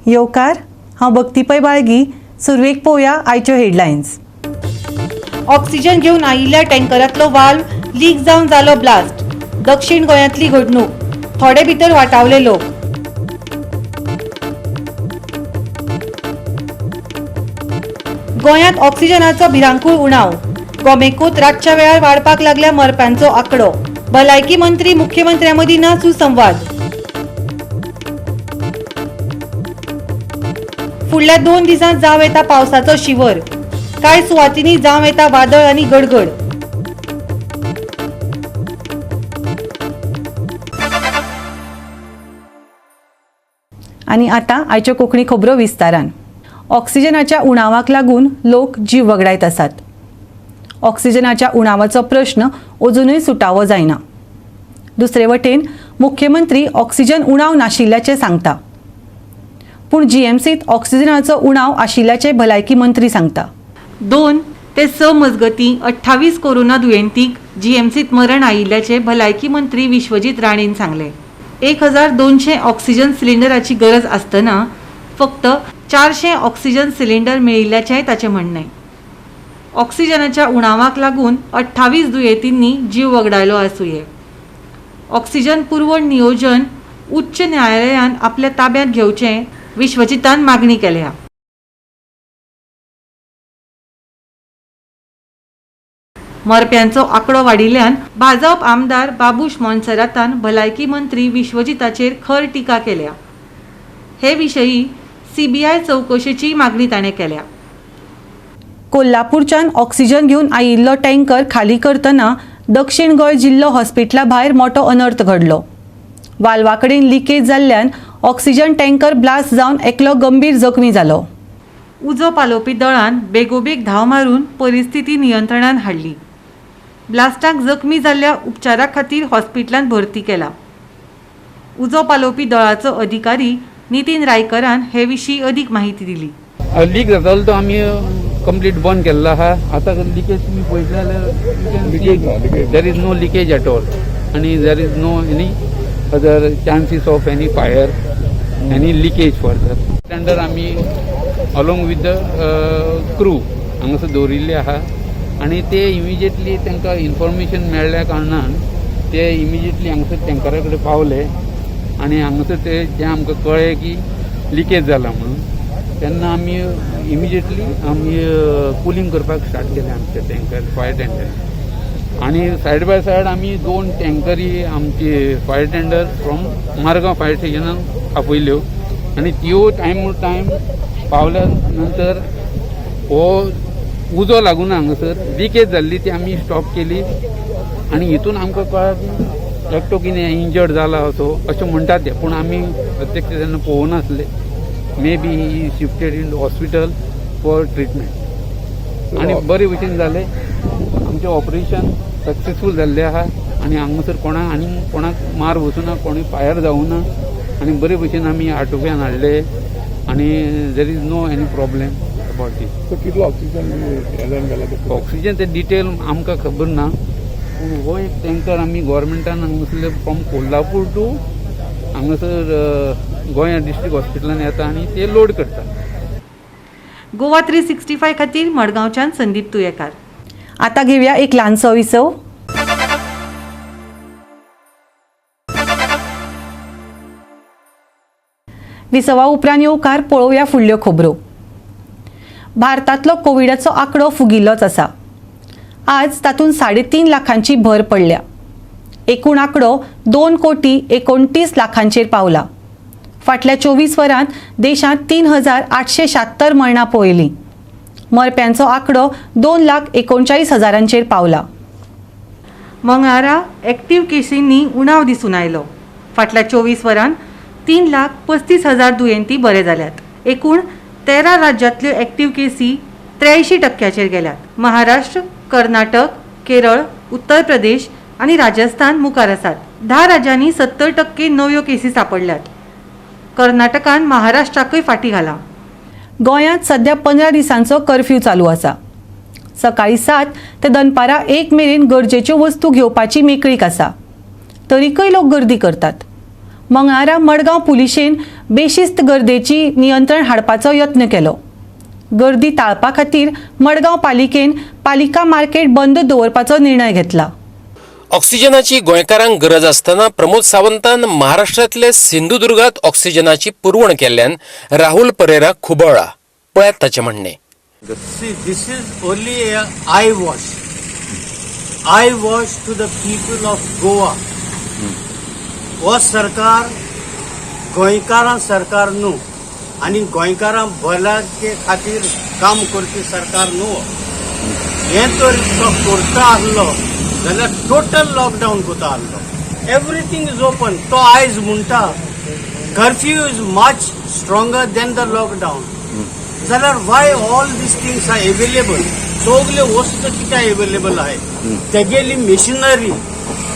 येवकार. हांव भक्ती पै बाळगी. सुरवेक पळोवया आयच्यो हेडलायन्स. ऑक्सिजन घेवन आयिल्ल्या टँकरांतलो वाल्व लीक जावन जालो ब्लास्ट. दक्षिण गोंयांतली घडणूक. थोडे भितर वाटावले लोक. गोंयांत ऑक्सिजनाचो भिरांकूळ उणाव. गोमेकूत रातच्या वेळार वाडपाक लागल्या मरप्यांचो आंकडो. भलायकी मंत्री मुख्यमंत्र्यां मदीं ना सुसंवाद. फुडल्या 2 दिसांत जावं येता पावसाचो शिवर. कांय सुवातींनी जावं येता वादळ आनी गडगड. आनी आतां आयच्यो कोंकणी खबरो विस्तारान. ऑक्सिजनाच्या उणावाक लागून लोक जीव वगडायत आसात. ऑक्सिजनाच्या उणावाचो प्रश्न अजुनूय सुटावो जायना. दुसरे वटेन मुख्यमंत्री ऑक्सिजन उणाव नाशिल्ल्याचें सांगता, पूण जीएमसीत ऑक्सिजनाचो उणाव आशिल्ल्याचें भलायकी मंत्री सांगता. 2 ते 6 मजगतीं 28 कोरोना दुयेंतींक जीएमसीत मरण आयिल्ल्याचें भलायकी मंत्री विश्वजीत राणेन सांगलें. 1200 ऑक्सिजन सिलिंडराची गरज आसतना फक्त 400 ऑक्सिजन सिलिंडर मेळिल्ल्याचेंय ताचें म्हणणें. ऑक्सिजनाच्या उणावाक लागून 28 दुयेंतींनी जीव वगडायलो आसुये. ऑक्सिजन पुरवण नियोजन उच्च न्यायालयान आपल्या ताब्यांत घेवचें विश्वजितान मागणी केल्या. मरप्यांचो आंकडो वाडिल्ल्यान भाजप आमदार बाबूश मोन्सेरातान भलायकी मंत्री विश्वजिताचेर खर टिका केल्या. हे विशयी सीबीआय चवकशेची मागणी ताणें केल्या. कोल्हापूरच्यान ऑक्सिजन घेवन आयिल्लो टँकर खाली करतना दक्षिण गोंय जिल्लो हॉस्पिटला भायर मोटो अनर्थ घडलो. वाल्वा कडेन लिकेज जाल्ल्यान ऑक्सिजन टँकर ब्लास्ट जावन एकलो गंभीर जखमी जालो. उजो पालोवपी दळान बेगोबेग धांव मारून परिस्थिती नियंत्रणान हाडली. ब्लास्टाक जखमी जाल्ल्या उपचारा खातीर हॉस्पिटलांत भरती केला. उजो पालोवपी दळाचो अधिकारी नितीन रायकरान हे विशीं अदीक माहिती दिली. लीक जातालो तो आमी कंप्लीट बंद केल्लो आहा. आतां लिकेज तुमी पळयतले जाल्यार there is no leakage at all आनी there is no any other chances of any fire, any leakage further. Tender आमी अलॉंग विथ the crew हांगासर दवरिल्ले आहा आनी ते इमिजिएटली तांकां इन्फॉर्मेशन मेळ्ळ्या कारणान ते इमिजिएटली हांगासर टँकरा कडेन पावले आनी हांगासर ते जें आमकां कळ्ळें की लिकेज जाला म्हणून, तेन्ना आमी इमिजिएटली आमी कुलींग करपाक स्टार्ट केलें आमचे टँकर, फायर टेंडर. आनी सायड बाय सायड आमी 2 टँकरी आमची fire tender from Margao fire स्टेशनान आपयल्यो आनी त्यो टायम टू टायम पावल्या नंतर हो उजो लागूना हांगासर. लिकेज जाल्ली ती आमी स्टॉप केली आनी हितून आमकां कळ्ळें की एकटो कितें इंजर्ड जाला असो अशें म्हणटात ते, पूण आमी प्रत्यक्ष तेन्ना पळोवनासले. May be he shifted in hospital for treatment. आनी बरे भशेन जालें. आमचें ऑपरेशन सक्सेसफूल जाल्लें आहा आनी हांगासर कोणाक आनी कोणाक मार बसूना, कोणूय फायर जावना आनी बरे भशेन आमी आटोप्यान हाडले आनी there is no any problem about this. So कितलो ऑक्सिजन गेला? ऑक्सिजन ते डिटेल आमकां खबर ना, पूण हो एक टँकर आमी गोवोरमेंटान हांगासरले फ्रॉम कोल्हापूर टू हांगासर गोंया डिस्ट्रिक्ट हॉस्पिटलान येता आनी ते लोड करता. गोवा 365 खातीर मडगांवच्यान संदीप तुयेकार. आतां घेवया एक ल्हानसो विसव. विसवा उपरांत येवकार. पळोवया फुडल्यो खबरो. भारतांतलो कोविडाचो आंकडो फुगिल्लोच आसा. आज तातूंत 3.5 लाखांची भर पडल्या. एकूण आंकडो 2 कोटी 29 लाखांचेर पावला. फाटल्या 24 वरांत देशांत 3876 मरणां पळयलीं. मरप्यांचो आंकडो 2,39,000 पावला. मंगळारा एक्टीव केसींनी उणाव दिसून आयलो. फाटल्या 24 वरांत 3,35,000 दुयेंती बरे जाल्यात. एकूण 13 राज्यांतल्यो एक्टीव केसी 83% गेल्यात. महाराष्ट्र, कर्नाटक, केरळ, उत्तर प्रदेश आनी राजस्थान मुखार आसात. 10 राज्यांनी 70% नव्यो केसी सांपडल्यात. कर्नाटकान महाराष्ट्राकय फाटीं घाला. गोंयांत सध्या 15 दिसांचो कर्फ्यू चालू आसा. सकाळी 7 ते दनपारां 1 मेरेन गरजेच्यो वस्तू घेवपाची मेकळीक आसा, तरीकय लोक गर्दी करतात. मंगळारा मडगांव पुलिशेन बेशिस्त गर्देची नियंत्रण हाडपाचो यत्न केलो. गर्दी टाळपा खातीर मडगांव पालिकेन पालिका मार्केट बंद दवरपाचो निर्णय घेतला. ऑक्सिजनाची गोंयकारांक गरज आसतना प्रमोद सावंतान महाराष्ट्रांतले सिंधुदुर्गात ऑक्सिजनाची पुरवण केल्ल्यान राहुल परेरा खुबळ्ळा. पळयात ताचें म्हणणें. See, this is only a eye wash. Eye wash to the people of Goa. हो सरकार गोंयकारां सरकार न्हू आनी गोंयकारां भलायके खातीर काम करपी सरकार न्हू. हें तर तो करता आसलो जाल्यार टोटल लॉकडावन करता आसलो. Everything is open. तो आयज म्हणटा curfew is much stronger than the lockdown. जाल्यार why all these things are available? सगल्यो वस्तू कित्याक एवेलेबल आहाय? तेगेली मेशिनरी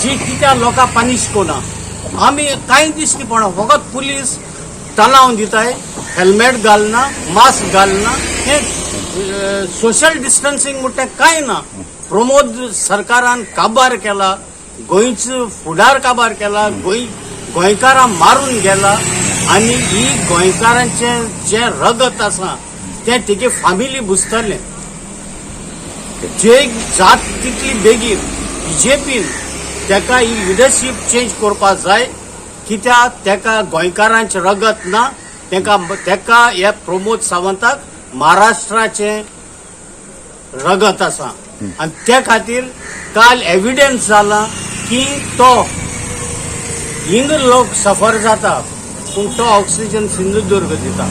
जी कित्याक लोकांक पनिश कोना? आमी कांय दिश्टी पडना. फकत पुलीस तलावन दिताय, हेल्मेट घालना, मास्क घालना, हें सोशल डिस्टन्सिंग म्हणटा कांय ना. प्रमोद सरकारान काबार केला गोंयचो, फुडार काबार केला, गोंय गोंयकारां मारून गेला आनी ही गोंयकारांचें जें रगत आसा तें तेगे फामिली बुजतलें. जे जात तितली बेगीन बीजेपीन तेका ही लिडरशीप चेंज करपाक जाय, कित्याक तेका गोंयकारांचें रगत ना. तेका तेका ह्या प्रमोद सावंताक महाराष्ट्राचें रगत आसा आनी ते खातीर काल एविडन्स जाला की तो हिंग लोक सफर जाता पूण तो ऑक्सिजन सिंधुदुर्ग दिता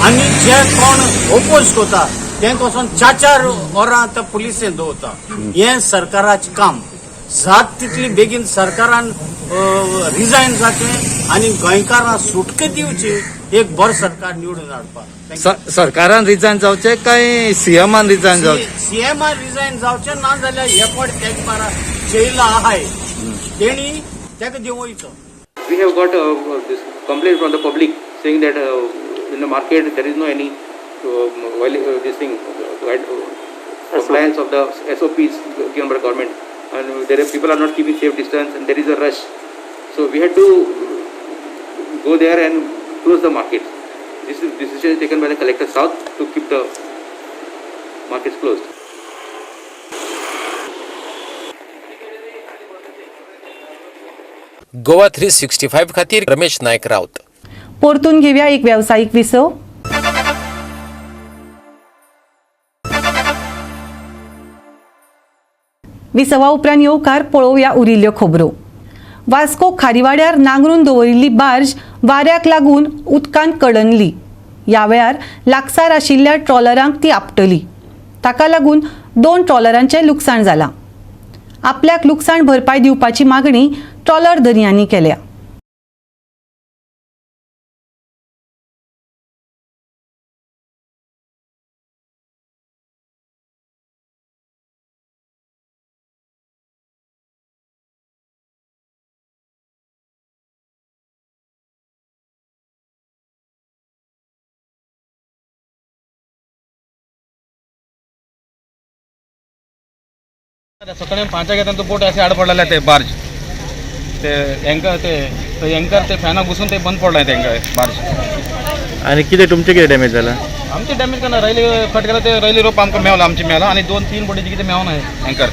आनी जे कोण ओपोज करता ते वचोन चार चार वरां त्या पुलिसेन दवरता. हें सरकाराचें काम. जात तितली बेगीन सरकारान रिजायन जाचें आनी गोंयकारांक सुटके दिवची, एक बरें सरकार निवडून हाडपाक. सरकारान रिजायन जावचें काय सीएमान रिजायन जावचें? सीएमान रिजायन जावचें, ना जाल्यार हे फावट तेजे बारा जेला आहाय तेणी तेका देंवयचो. We have got this complaint from the public saying that in the market there is no any this thing compliance of the SOPs given by the government, and there are people are not keeping safe distance and there is a rush. So we had to go there and close the market. This is decision taken by the Collector South to keep the markets closed. Goa 365 खातीर रमेश नायक राऊत. परतून घेवया एक वेवसायीक विसव. विसवा उपरांत येवकार पळोवया उरिल्ल्यो खबरो. वास्को खारीवाड्यार नांगरून दवरिल्ली बार्ज वाऱ्याक लागून उदकांत कडणली. ह्या वेळार लागसार आशिल्ल्या ट्रॉलरांक ती आपटली. ताका लागून 2 ट्रॉलरांचें लुकसाण जालां. आपल्याक लुकसाण भरपाय दिवपाची मागणी ट्रॉलर धनयांनी केल्या. सकाळी 5 घेताना तो बोट असे आड पडलेले ते बार्ज ते एंकर ते एंकर ते फॅनाक घुसून ते बंद पडलाय तेंका बार्ज. आनी कितें तुमचें कितें डॅमेज जाला? आमचे डॅमेज करना, रैली कट केला ते रैली रोप आमकां मेवला, आमचे मेवला आनी 2-3 बोटीचे कितें मेवना एंकर.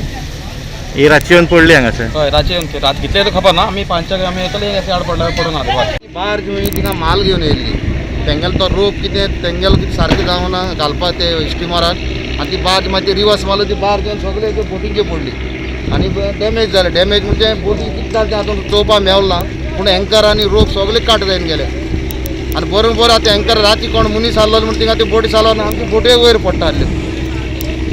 ही रातची येवन पडली हांगासर? हय, रातची येवन रात कितले तर खबर ना. आमी 5 आमी येतले असे आड पडला पडून आहा बार्ज. बार्ज थिंगा माल घेवन येयल्ली, तेंगेलो तो रोप कितें तेंगेलो कितें सारकें जावना घालपा ते स्टिमरान, आनी ती बार्ज मागीर रिवर्स मारलो, ती बार्ज येवन सगळे बोटींचे पडली आनी डॅमेज जाले. डॅमेज म्हणजे बोटी कितें जालें तें आतां चोवपाक मेवला, पूण एंकर आनी रोप सगळे काट जावन गेले. आनी बरोबर बरो आतां एंकर राती कोण मनीस आहलो म्हण थिंगा ती बोटी चालवना, आमची बोटयो वयर पडटा आसल्यो.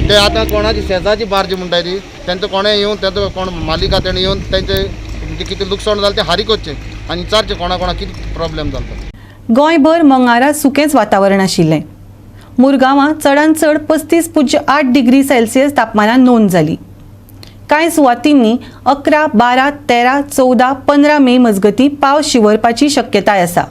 ते आतां कोणाची शेजाची बार्ज म्हणटा ती तेंचो कोणें येवन तेंचो कोण मालिक आहा तेणें येवन तेंचें म्हणजे कितें लुकसाण जालें तें हारी करचें आनी विचारचें कोणा कोणा कितें प्रॉब्लेम जालो. गोंयभर मंगळारा सुकेंच वातावरण आशिल्लें. मुरगांवां चडांत चड 35.8 डिग्री सेल्सियस तापमानान नोंद जाली. कांय सुवातींनी 11, 12, 13, 14, 15 मे मजगतीं पावस शिंवरपाची शक्यताय आसा.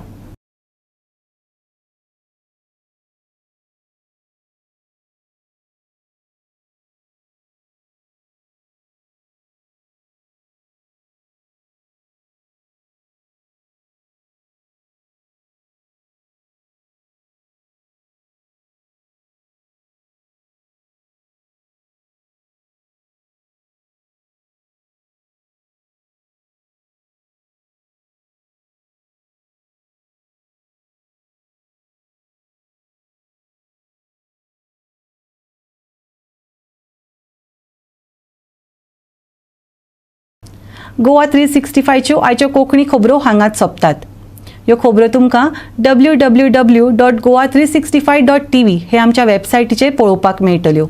गोवा 365च्यो आयच्यो कोंकणी खबरो हांगाच सोंपतात. ह्यो खबरो तुमकां www.goa365.tv हे आमच्या वेबसायटीचेर पळोवपाक मेळटल्यो.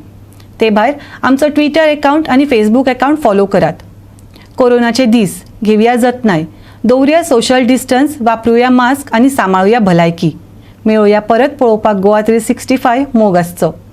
ते भायर आमचो ट्विटर एकावंट आनी फेसबूक एकावंट फॉलो करात. कोरोनाचे दीस, घेवया जतनाय, दवरुया सोशल डिस्टन्स, वापरुया मास्क आनी सांबाळुया भलायकी. मेळुया परत पळोवपाक गोवा 365. मोग आसचो.